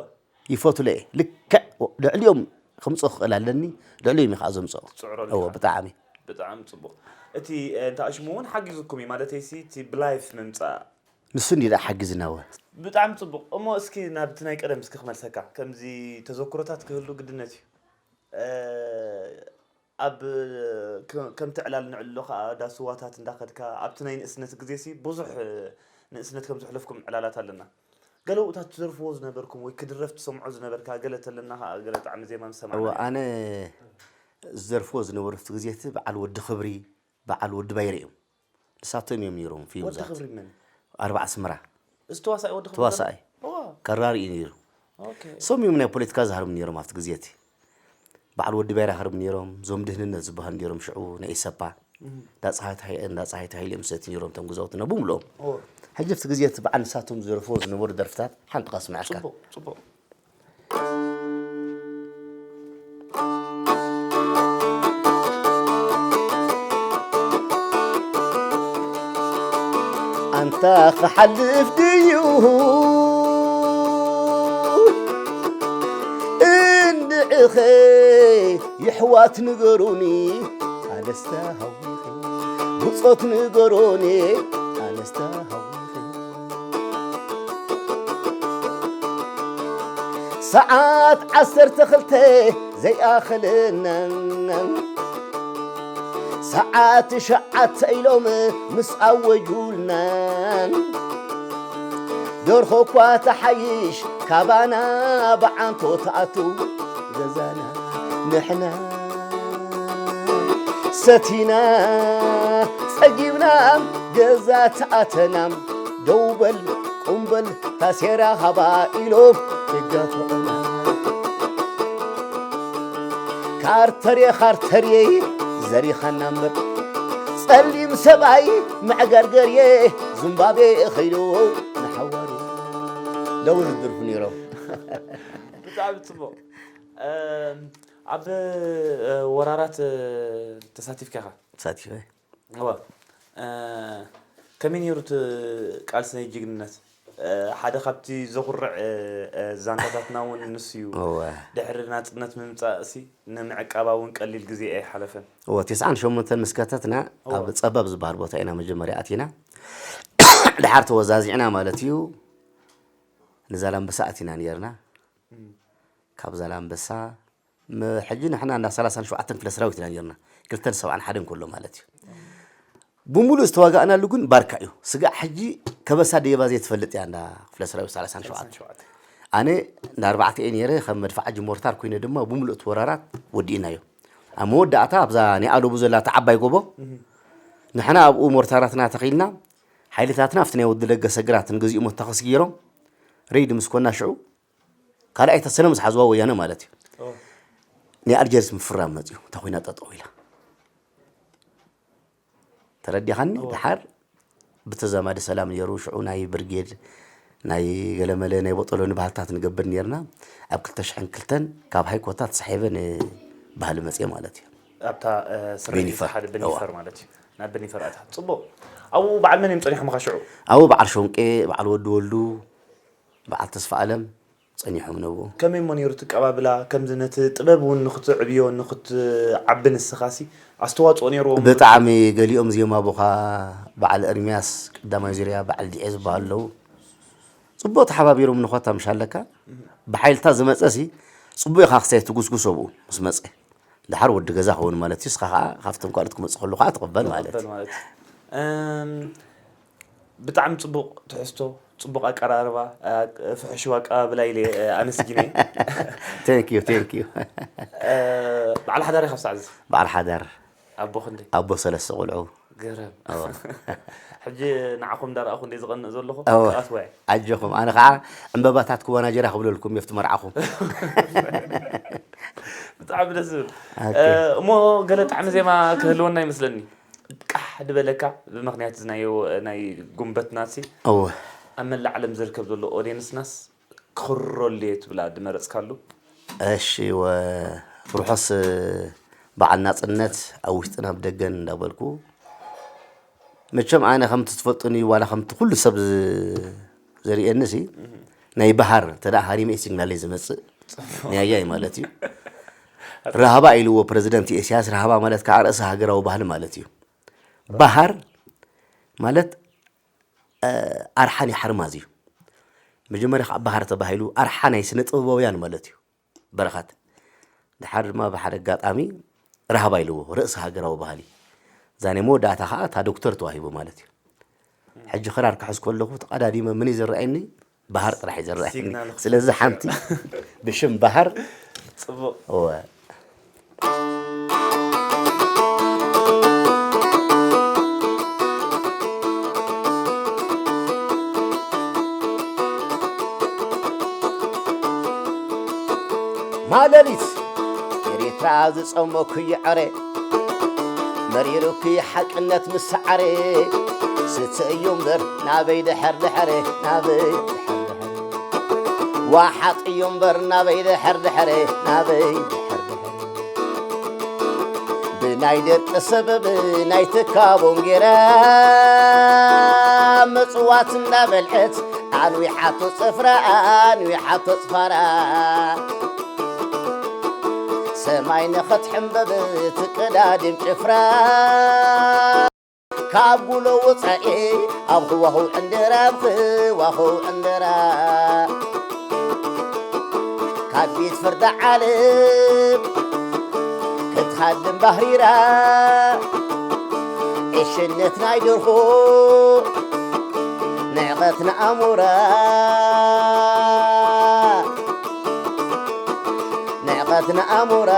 ይፈቱለ እየ። ልክዕ ልዕሊኦም ከምጽኦ ክኽእል ኣለኒ፣ ልዕሊኦም እየ ከኣ ዘምጽኦ። ትጽዕሮ እወ፣ ኣለኻ። ብጣዕሚ። ብጣዕሚ ጽቡቕ። እቲ፣ እ፣ እንተ ኣሽሙ እውን ሓጊዙኩም እዩ፣ ማለተይሲ እቲ ብላይፍ ምምጻእ። ንሱ እንዲ ደኣ ሓጊዝና እወ። ብጣዕሚ ጽቡቕ። እሞ እስኪ ናብቲ ናይ ቀደም እስኪ ክመልሰካ። ከምዚ ተዘክሮታት ክህሉ ግድነት እዩ። እ፣ ኣብ ከ-፣ ከምቲ ዕላል ንዕልሎ ከኣ ዳስዋታት እንዳኸድካ ኣብቲ ናይ ንእስነት ግዜሲ ብዙሕ ንእስነት ከም ዘሕለፍኩም ዕላላት ኣለና። ገለ ብኡታት ትደርፍዎ ዝነበርኩም ወይ ክድረፍ ትሰምዖ ዝነበርካ ገለ ተለና ከኣ ገለ ጣዕሚ ዜማ ምሰማዕና እወ፣ ኢና። ኣነ ዝደርፍዎ ዝነበሩ ኣብቲ ግዜ እቲ በዓል ወዲ ክብሪ፣ በዓል ወዲ ባይረ እዮም። ንሳቶም እዮም ነይሮም ወዲ ፍዩዛት። ክብሪ መን? ኣርባዓ ኣስመራ። እዚ ተዋሳኢ ወዲ ክብሪ ተዋሳኢ። ነበር? እዋ። ከራሪ እዩ ነይሩ። ኦኬ። እሶም እዮም ናይ ፖለቲካ ዝሃርሙ ነይሮም ኣብቲ ግዜ እቲ። በዓል ወዲ ባይራ ሃርሙ ነይሮም፣ እዞም ድህንነት ዝበሃሉ ነይሮም ሽዑ ናይ ኢሰፓ። እም። እንዳ ፀሃይ ተሃይ-፣ እንዳ ፀሃይ ተሃይለ እዮም ዝሰትዩ ነይሮም እቶም ገዛውትና ብምልኦም። እዎ። ሕጂ ኣብቲ ግዜ እቲ በዓል ንሳቶም ዝደርፍዎ ዝነበሩ ደርፍታት ሓንቲ ከስምዐካ። ጽቡቕ፣ ጽቡቕ። ኣንታ ክሓልፍ ድዩ እንድዕኸ የሕዋት ንገሩኒ ኣነስታ ሃዊኸ ብጾት ንገሩኒ ኣነስታ ሃዊኸ ሰዓት ዓሰርተ ክልተ ዘይኣኸለና ሰዓት ትሽዓተ ኢሎም ምስ ኣወጁልና ደርሆ እኳ ተሓይሽ ካባና ብዓንቶ ትኣቱ ገዛና ንሕና ሰቲና ጸጊብና ገዛ ተኣተና ደው በል ቁም በል ታሴራ ሃባ ኢሎም ይጋፍዑና ካርተርየ ካርተርየ ዘሪኻና እምበር ጸሊም ሰብኣይ መዕገርገርየ ዝምባቤ ኸይዱ ንሓዋሩ ደው ዝድርፉ ነይሮም። ብጣዕሚ ጽቡቕ። እም፣ ኣብ፣ እ፣ ወራራት፣ እ፣ ተሳቲፍካ ኢኻ? ተሳቲፈ። እወ። እ፣ ከመይ ነይሩ እቲ ቃልሲ ናይ ጅግንነት? እ፣ ሓደ ካብቲ ዘኹርዕ፣ እ፣ እ፣ ዛንታታትና እውን ንሱ እዩ። እወ። ድሕሪ ናጽነት ምምጻእሲ ንምዕቃባ እውን ቀሊል ግዜ ኣይሓለፈን። እወ፣ ተስዓን ሸሞንተን ምስ ከተትና እወ። ኣብ ጸባብ ዝበሃል ቦታ ኢና መጀመርያ ኣቲና። ድሓር ተወዛዚዕና ማለት እዩ። ንዛላምበሳ ኣቲና ነይርና። እም። ካብ ዛላምበሳ ም-፣ ሕጂ ንሕና እንዳ ሰላሳን ሸውዓተን ክፍለ ሰራዊት ኢና ነርና። ክልተን ሰብዓን ሓደን ከሎ ማለት እዩ። ብምሉእ ዝተዋጋእናሉ ግን ባርካ እዩ። ስጋዕ ሕጂ ከበሳ ደየባ ዘይትፈልጥ እያ እንዳ ክፍለ ሰራዊት ሰላሳን ሸውዓተን። ሰላሳን ሸውዓተን። ኣነ እንዳ ኣርባዕተ እየ ነይረ፣ ከም መድፍዓ ጅ ሞርታር ኮይነ ድማ ብምሉእ እቲ ወራራት ወዲእናዮ። ኣብ መወዳእታ ኣብዛ ናይ ኣለቡ ዘላ እታ ዓባይ ጎቦ፣ እህ። ንሕና ኣብኡ ሞርታራትና ተኺልና፣ ሓይልታትና ኣብቲ ናይ ወዲ ለገሰ ግራት ንግዚኡ መተኸሲ ገይሮም፣ ሬይድ ምስ ኮና ሽዑ ካልኣይ ተሰነ ምስ ሓዝዋ ወያነ ማለት እዩ። ናይ ኣልጀርስ ምፍራም መፅዩ፣ እታ ኮይና ጠጠው ኢላ። ተረዲኻኒ? ድሓር ብተዛማዲ ሰላም ነይሩ። ሽዑ ናይ ብርጌድ፣ ናይ ገለመለ፣ ናይ ቦጠሎኒ ባህልታት ንገብር ነይርና። ኣብ ክልተ ሽሕን ክልተን ካብ ሃይኮታ ተሳሒበ ንባህሊ መፅየ ማለት እዩ። ኣብታ ስረቲ ሓደ በኒፈር ማለት እዩ። ናብ በኒፈር ኣታ ፅቡቅ። ኣብኡ በዓል መን እዮም ፀኒሖምኻ ሽዑ? ኣብኡ በዓል ሾንቄ፣ በዓል ወዲ ወልዱ፣ በዓል ተስፋ ኣለም ፀኒሖም ነብኡ። ከመይ እሞ ነይሩ እቲ ኣቀባብላ? ከምዚ ነቲ ጥበብ እውን ንክትዕብዮ ንክትዓቢ ንስኻሲ ኣስተዋፅኦ ነይርዎ? ብጣዕሚ። ገሊኦም ዜማ ኣቦኻ በዓል እርሚያስ ቀዳማይ ዙርያ በዓል ዲዔ ዝበሃሉ ኣለዉ። ፅቡቅ ተሓባቢሮም ንኾታ ምሽ ኣለካ። ብሓይልታት ዝመፀ ሲ ፅቡቅ ኢኻ ክሳይ ትጉስጉሶ ብኡ ምስ መፀ። ድሓር ወዲ ገዛ ክኸውን ማለት እዩ። እስኻ ከዓ ካብቶም ካልኦት ክመፁ ከሉ ከዓ ትቕበል ማለት እዩ። ብጣዕሚ ፅቡቕ ትሕዝቶ፣ ፅቡቕ ኣቀራርባ፣ ፍሕሽው ኣቀባብላ ኢለ ኣመስጊነ። Thank you, thank you። በዓል ሓዳር ኢኻ ክሳዕ እዚ? በዓል ሓዳር። ኣቦ ክንደይ? ኣቦ ሰለስተ ቆልዑ። ገረብ። ሕጂ ንዓኹም እንዳረኣኹ እንደ ዝቐንእ ዘለኹ ኣትዋይ። ኣጆኹም፣ ኣነ ከዓ ዕምበባታት ክዋናጀራ ክብለልኩም የፍቲ መርዓኹም። ብጣዕሚ ደስ ዝብል። እሞ ገለ ጣዕሚ ዜማ ክህልወና ይመስለኒ። ቃሕ ድበለካ ብምኽንያት እዚ ናይ ናይ ጉንበትናሲ እወ ኣብ መላእ ዓለም ዝርከብ ዘሎ ኦድየንስናስ ክኽረሉ እየ ትብላ ድመረፅካሉ? እሺ ወ ርሑስ በዓል ናፅነት ኣብ ውሽጥን ኣብ ደገን እንዳበልኩ መቸም ኣነ ከምቲ ትፈልጡኒ ዋላ ከምቲ ኩሉ ሰብ ዘርእየኒ ሲ ናይ በሃር እንተ ሃሪመ ሲግናለይ ዝመፅእ ናይ ኣያይ ማለት እዩ። ራህባ ኢልዎ ፕረዚደንት ኢሳያስ። ራህባ ማለት ከዓ ርእሰ ሃገራዊ ባህሊ ማለት እዩ። በሃር ማለት ኣርሓ ናይ ሓርማዝ እዩ። መጀመርያ ከዓ በሃር ተባሂሉ ኣርሓ ናይ ስነ ጥበባውያን ማለት እዩ። በረኸት ድሓር ድማ ብሓደ ኣጋጣሚ ራህባ ኢልዎ ርእሰ ሃገራዊ ባህሊ። እዛ ናይ መወዳእታ ከዓ እታ ዶክተር ተዋሂቡ ማለት እዩ። ሕጂ ክራር ክሕዝ ከለኹ ተቐዳዲመ መን እዩ ዝረኣየኒ? በሃር ጥራሕ እዩ ዝረኣየኒ። ስለዚ ሓንቲ ብሽም በሃር ፅቡቕ እወ ማለሊት ኤሪትራ ዝጸመኩ ይዕረ መሪሩኪ ሓቅነት ምስ ሰዓረ ስተዩ እምበር ናበይ ድሕር ድሕር ናበይ ድሕር ድሕር ዋሓጥዮ እምበር ናበይ ድሕር ድሕር ናበይ ድሕር ድሕር ብናይ ደቂ ሰበብ ናይ ትካቦን ገይረ ምጽዋት እንዳበልዐት ኣንዊሓቶ ጽፍራ ኣንዊሓቶ ጽፋራ ሰማይ ንኽትሕምበብ ትቅዳድም ጭፍራ ካብ ጉሎ ወፃኢ ኣብ ህዋህው ዕንደራ ኣብ ህዋህው ዕንደራ ካብ ቤት ፍርዲ ዓለም ክትሃድም ባህሪራ ዕሽነት ናይ ደርሆ ንዕቐት ንኣሞራ ንዕቐት ንኣሞራ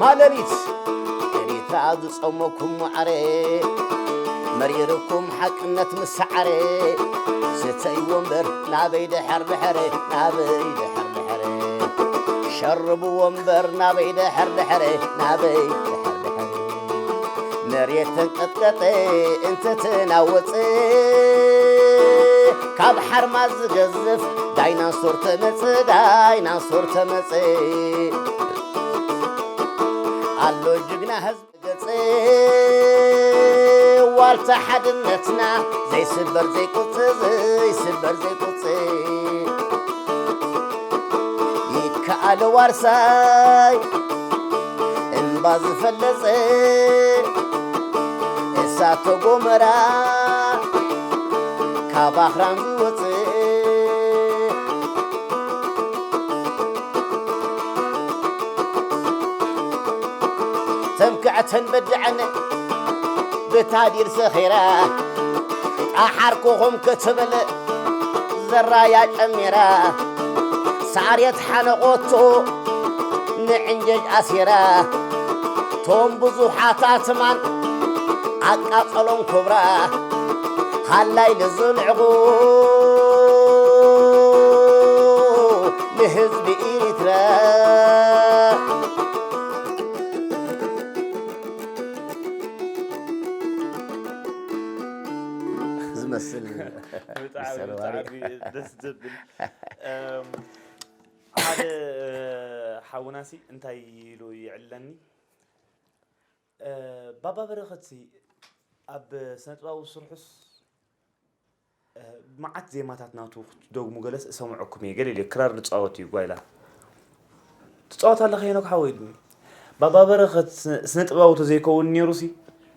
ማለሊት ኤሪትራ ዝጸመኩም ማዕረ መሪርኩም ሓቅነት ምስ ሰዓረ ስተይዎ እምበር ናበይ ድሕር ድሕር ናበይ ድሕር ድሕር ሸርብዎ እምበር ናበይ ድሕር ድሕር ናበይ ድሕር ድሕር መሬት ተንቀጥቀጠ እንተተናወፀ ካብ ሓርማዝ ዝገዝፍ ዳይናሶር ተመፀ ዳይናሶር ተመፀ ኣሎ ጅግና ህዝቢ ገፀ ዋልታ ሓድነትና ዘይስበር ዘይቁፅ ዘይስበር ዘይቁፅ ይከኣለ ዋርሳይ እምባ ዝፈለፀ እሳተ ጎመራ ካብ ኣኽራን ዝወፅእ ተምክዕተን በድዐን ብታዲር ሰኺራ ጣሓር ኮኾም ክትብል ዘራያ ጨሚራ ሳሬት ሓነቖቶ ንዕንጀጅ ኣሲራ፣ ቶም ብዙሓት ኣትማን ኣቃጸሎም ክብራ፣ ሃላይ ልዝንዕቑ ንህዝቢ ኤሪትራ። ዝመስል ብጣዕሚ፣ መሰል ዋሪ። ብጣዕሚ ደስ ዘብል። እም፣ ሓደ ሓውናሲ እንታይ ኢሉ ይዕለኒ፣ እ፣ ባባ በረኸትሲ ኣብ ስነ ጥበባዊ ስርሑስ፣ እ፣ መዓት ዜማታት ናቱ ክትደግሙ ገለስ እሰምዐኩም እየ። ገለ ኢለ ክራር ዝጻወት እዩ ጓይላ። ትጻወት ኣለኻ ሄኖክ ሓወይ ኢሉኒ። ባባ በረኸት ስነ ጥበባዊ ተዘይከውን ነይሩሲ፣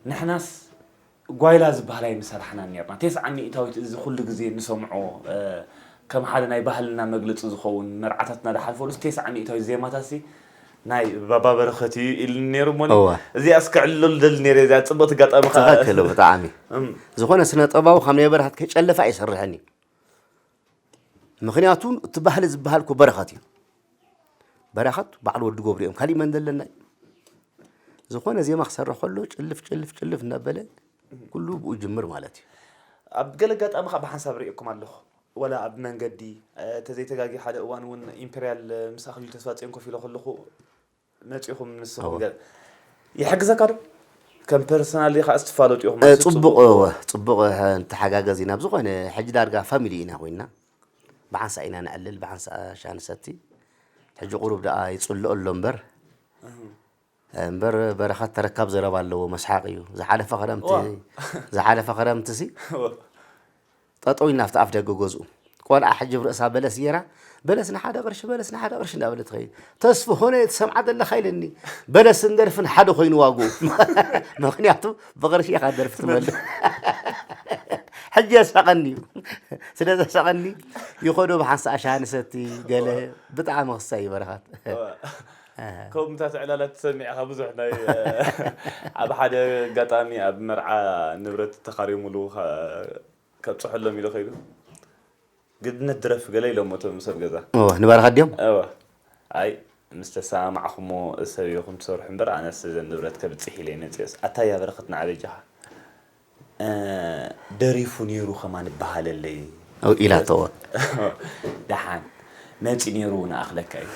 ንሕናስ ጓይላ ዝበሃል ኣይምሰራሕናን ነርና። ተስዓ ሚእታዊት እዚ ኩሉ ግዜ ንሰምዖ፣ እ፣ ከም ሓደ ናይ ባህልና መግለጺ ዝኸውን መርዓታት እናደሓልፈሉስ ተስዓ ሚእታዊት ዜማታትሲ ናይ ባባ በረኸት እዩ ኢሉኒ ነይሩ እሞኒ። እወ። እዚኣስ ክዕልለሉ ደሊ ነይረ፣ እዚኣ ጽብቕቲ ኣጋጣሚ ከኣ። ትኽክል፣ ብጣዕሚ። እም። ዝኾነ ስነ ጥበባዊ ካብ ናይ በረኸት ከይጨለፈ ኣይሰርሕን እዩ። ምኽንያቱ እቲ ባህሊ ዝበሃል እኮ በረኸት እዩ። በረኸት በዓል ወዲ ገብሩ እዮም። ካሊእ መን ዘለና እዩ? ዝኾነ ዜማ ክሰርሕ ከሎ ጭልፍ፣ ጭልፍ፣ ጭልፍ እናበለ ኩሉ ብኡ ይጅምር ማለት እዩ። ኣብ ገለ ኣጋጣሚ ኸዓ ብሓንሳብ ርእየኩም ኣለኹ። ወላ ኣብ መንገዲ፣ እ፣ ተዘይተጋጊ ሓደ እዋን እውን ኢምፔርያል፣ እ፣ ምስ ኣኽሊሉ ተስፋጽዮን ኮፍ ኢለ ከለኹ መጺኹም ንስኹም እወ። ገ-፣ ይሕግዘካ ዶ? ከም ፐርሰናሊ ኸዓ እስትፋለጡ ኢኹም እ፣ ማለት ጽቡቕ፣ ጽቡቕ። እወ፣ ጽቡቕ፣ እ፣ ንተሓጋገዝ ኢና። ኣብ ዝኾነ ሕጂ ዳርጋ ፋሚሊ ኢና ኮይንና። ብሓንሳእ ኢና ነዕልል፣ ብሓንሳእ ሻሂ ንሰቲ። ሕጂ ቁሩብ ደኣ ይጽልኦ ኣሎ እምበር። እህ። እምበር በረኸት ተረካብ ዘረባ ኣለዎ፣ መስሓቕ እዩ። ዝሓለፈ ክረምቲ፣ ዋ። ዝሓለፈ ክረምቲ ሲ፣ ዋ። ጠጠው ኢልና ኣብቲ ኣፍ ደገ ገዝኡ። ቆልዓ ሕጂ ብርእሳ በለስ ገይራ፣ "በለስ ንሓደ ቅርሺ፣ በለስ ንሓደ ቅርሺ" እንዳበለት ትኸይድ። "ተስፍሆነ ትሰምዓ ዘለኻ?" ኢለኒ። በለስን ደርፍን ሓደ ኮይኑ ዋግኡ። ምኽንያቱ ብቕርሺ ኢኻ ደርፊ ትመልእ። ሕጂ የሳቐኒ እዩ። ስለ ዘሳቐኒ ይኸዶ ብሓንሳእ ሻሂ ንሰቲ ገለ ብጣዕሚ ክሳይ እዩ በረኸት። ዋ። ከምኡታት ዕላላት ትሰሚዕ ኢኻ ብዙሕ ናይ፣ ኣብ ሓደ ኣጋጣሚ ኣብ መርዓ ንብረት ተኻርዮምሉ ከ-፣ ከብጽሐሎም ኢሉ ከይዱ። ግድነት ድረፍ ገለ ኢሎሞ እቶም ሰብ ገዛ። ኦ፣ ንበረኸት ድዮም? እወ። ኣይ፣ ምስ ተሰማማዕኹሞ ሰብ ኢኹም ትሰርሑ እምበር ኣነስ እዘን ንብረት ከብጽሕ ኢለ እየ መጺኦስ። ኣታ ያ በረኸት ንዓ በጃኻ። እ፣ ደሪፉ ነይሩ ከማን ይበሃለለይ። ኣው ኢላቶ። ደሓን መጺ ነይሩ ንኣኽለካ እዩ።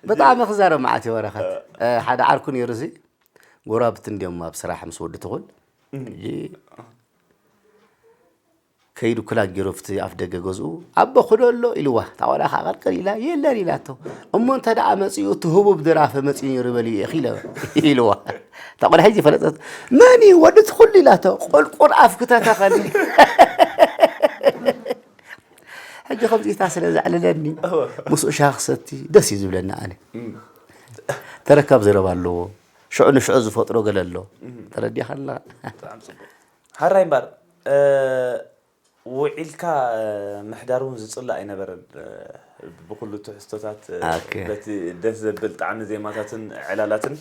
ብጣዕሚ ክዛረብ መዓት እዩ በረኸት። እ፣ ሓደ ዓርኩ ነይሩ እዚ ጎረባብቲ እንድዮም ኣብ ስራሕ ምስ ወዲ ትኹል። እም። ሕጂ ከይዱ ክላን ገይሩ ኣብቲ ኣፍ ደገ ገዝኡ፣ "ኣቦ ክዶ ኣሎ?" ኢልዋ። እታ ቆልዓ ከኣ ቀልቅል ኢላ፣ "የለን" ኢላቶ። "እሞ እንተ ደኣ መጺኡ እቲ ህቡብ ድራፈ መጺኡ ነይሩ በልዮ ኢኺ" ኢለ-፣ ኢልዋ። እታ ቆልዓ ሕጂ ፈለጠት። "መን እዩ ወዲ ትኹል?" ኢላቶ። "ቁልቁል ኣፍ ክተተኸኒ." ሕጂ ከምዚታ ስለ ዘዕልለኒ፣ እወ። ምስኡ ሻሂ ክሰቲ ደስ እዩ ዝብለኒ ኣነ። እም። ተረካብ ዘረባ ኣለዎ። ሽዑ ንሽዑ ዝፈጥሮ ገለ ኣሎ። እም። ተረዲኻ ኣለኻ? ብጣዕሚ ጽቡቕ። ሓራይ እምበር፣ እ፣ ውዒልካ፣ እ፣ ምሕዳር እውን ዝጽላእ ኣይነበረን። እ፣ ብኹሉ ትሕዝቶታት፣ እ፣ ኦኬ። በቲ ደስ ዘብል ጣዕሚ ዜማታትን ዕላላትን።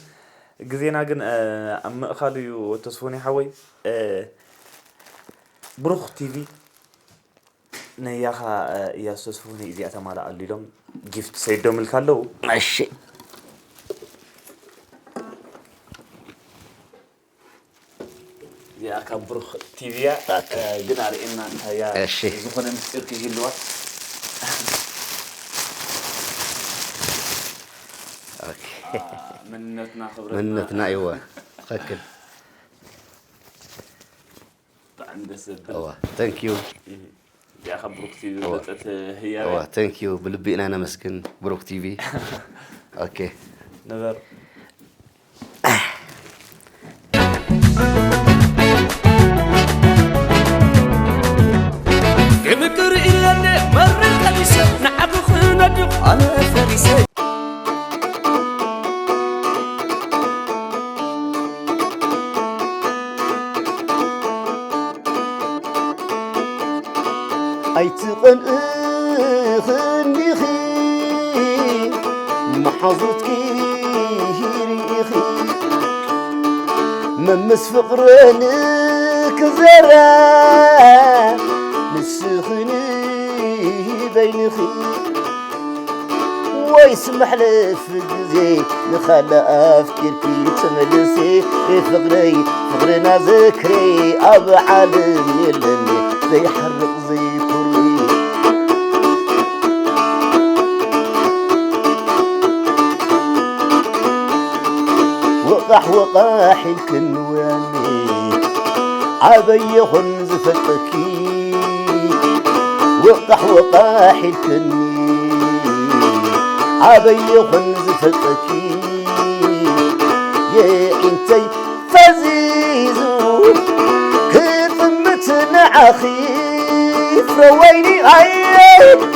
ግዜና ግን፣ እ፣ ኣብ ምእኻሉ እዩ። ተስፉኒ ሓወይ፣ እ፣ ብሩኽ ቲቪ ነያኻ፣ እ፣ እያሱ ተስፉኒ እዚኣ ተማልኣሉ ኢሎም ጊፍት ሰይዶምልካ ኣለዉ። እሺ። እዚኣ ካብ ብሩኽ ቲቪ እያ። ኦኬ። እ፣ ግን ኣርእየና እንታይ እያ? እሺ። ዝኾነ ምስጢር ከይህልዋ። ኦኬ። አ፣ መንነትና ክብረትና። መንነትና፣ እወ። ትኽክል። ብጣዕሚ ደስ ዘብል። እወ፣ thank you። እህ። እዚኣ ካብ ብሩኽ ቲቪ እወ። ዝመጸት ህያብ እወ፣ እያ። Thank you። ብልቢ ኢና ነመስግን ብሩኽ ቲቪ። ኦኬ። ንበር። ክምቅር ኢለኒ መርር ቀሚሰ ንዓኹ ክነድቕ ኣነ ፈሪሰ። ኣይትቐንኢ ክንዲኺ መሓዙትኪ ርኢኺ መምስ ፍቕረን ክዘራ ንስኽን በይንኺ ወይስ መሕለፊ ግዜ ንኻልእ ኣፍቂርኪ ትምልሲ? ፍቕረይ ፍቕርና ዝክሪ ኣብ ዓለም የለን ዘይሓርቕ ዘይኩሪ። ወቓሕ ወቓሕ ኢልክን ወያኒ ኣበይ ይኹን ዝፈልጠኪ? ወቓሕ ወቓሕ ኢልክኒ ኣበይ ይኹን ዝፈልጠኪ? የዒንተይ ፈዚዙ ክጥምት ንዓኺ ፍረወይኒ ኣየ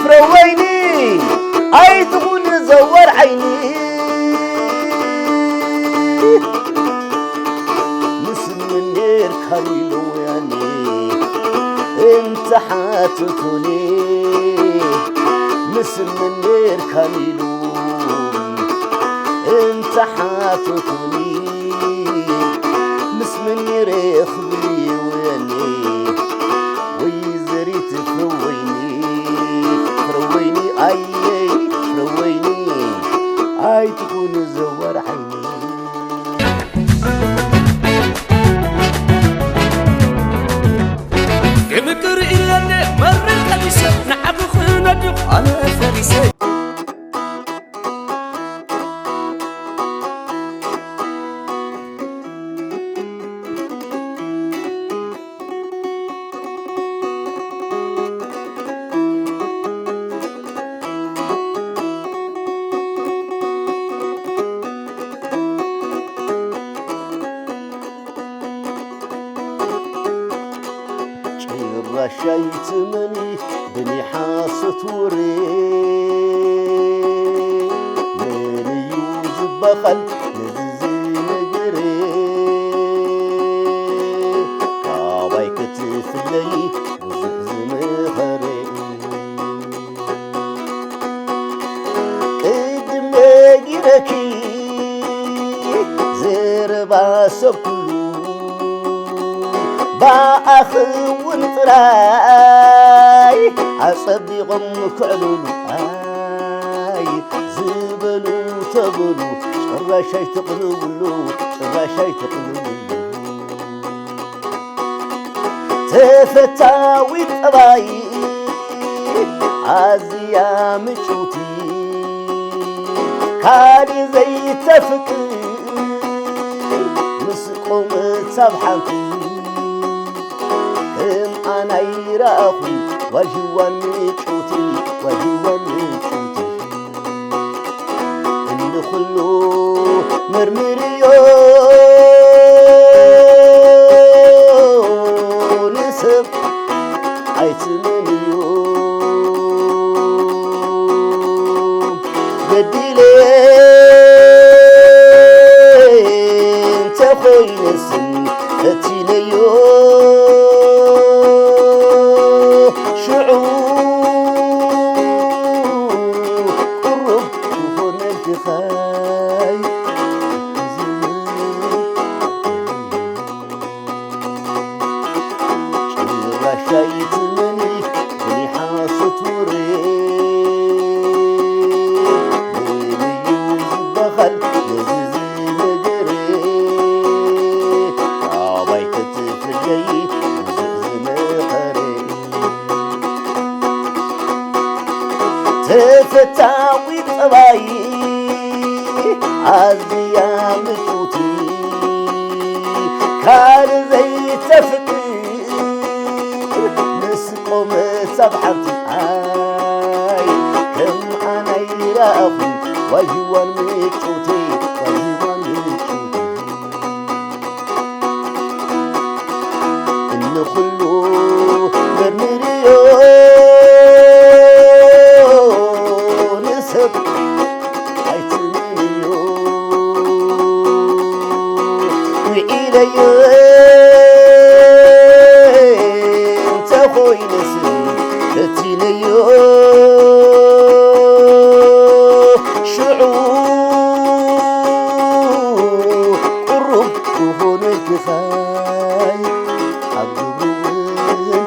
ፍረወይኒ ኣይትኹን ዘወር ዓይኒ። ምስ መን ኔርካ ኢሉ ወያኒ እንተ ሓተቱኒ፣ ምስ መን ኔርካ ኢሉ እንተ ሓተቱኒ፣ ምስ መን ኔረ ክብል ወያኒ ወይዘሪት ፍረወይኒ ፍረወይኒ ኣየይ ፍረወይኒ ኣይትኹን ዘወር ዓይኒ። ክምቅር ኢለነ መርር ቀሚሰ ንዓኺ ክነድቕ ኣነ ፈሪሰ። ጭራሽ ኣይትመኒ ብናይ ሓሶት ወሬ። መን እዩ ዝበሃል ነዚ ዝነገረ? ካባይ ክትፍለይ ብዙሕ ዝመኸረ። ቅድም ነጊረኪ ዘረባ ሰብ ኩሉ ብኣኺ እውን ጥራይ ኣጸቢቖም ክዕልሉ ኣይ ዝበሉ ተብሉ ጭራሽ ኣይትቕልብሉ ጭራሽ ኣይትቕልብሉ። ተፈታዊት ጠባይ ኣዝያ ምጭውቲ ካልእ ዘይተፍቅር ምስ ቆመት ኣብ ሓንቲ ከም ኣና ይረኣኹ ዋዥዋን ምጭውቲ ዋዥዋን ምጭውቲ። እንድኹሉ መርምርዮ ንሰብ ኣይትመንዮ። በዲለ እንተኾይነስ ፈቲነዮ ሽዑ ቁሩብ ክኾነልኪ ኸይ ጭራሽ ኣይትመኒ ብናይ ሓሶት ወሬ። መን እዩ ዝበሃል ነዚ ዝነገረ? ካባይ ክትፍለይ ብዙሕ ዝመኸረ። ተፈታዊ ጠባይ ኣዝያ ምጭውቲ ካልእ ዘይተፍቅር ምስ ቆመት ኣብ ሓንቲ ኣይ ከም ኣናይ ረኣኹ ዋይዋን ምጭውቲ ዋይዋን ምጭውቲ። እንኹሉ መርምርዮ ንሰብ ኣይትመንዮ። ውዒለዮ እንተኾይነስ ፈቲነዮ ሽዑ ቁሩብ ክኾነልኪ ኸይ ኣብ ግብሪ እውን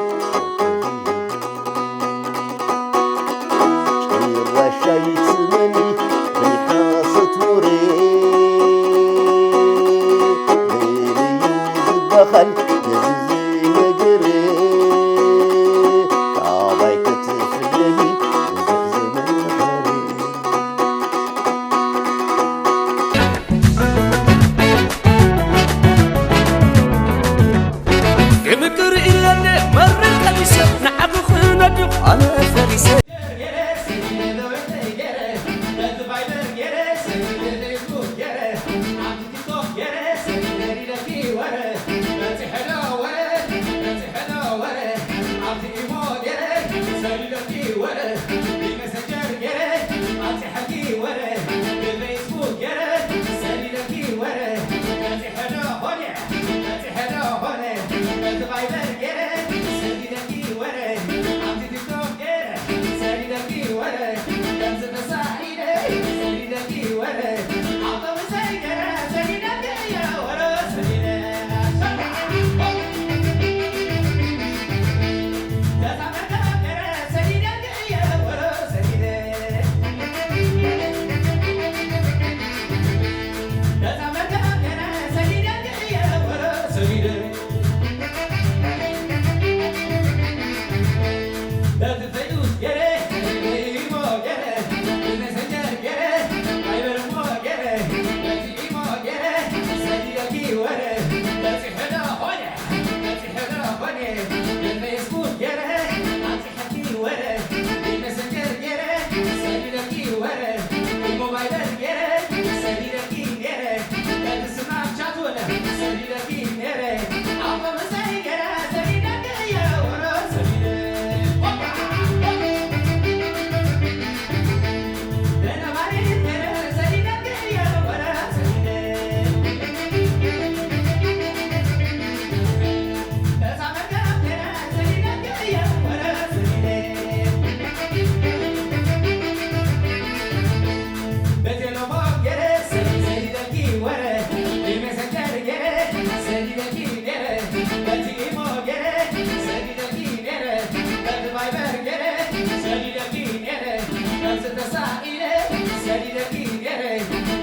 ገይረ፣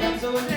ከምዚ እውን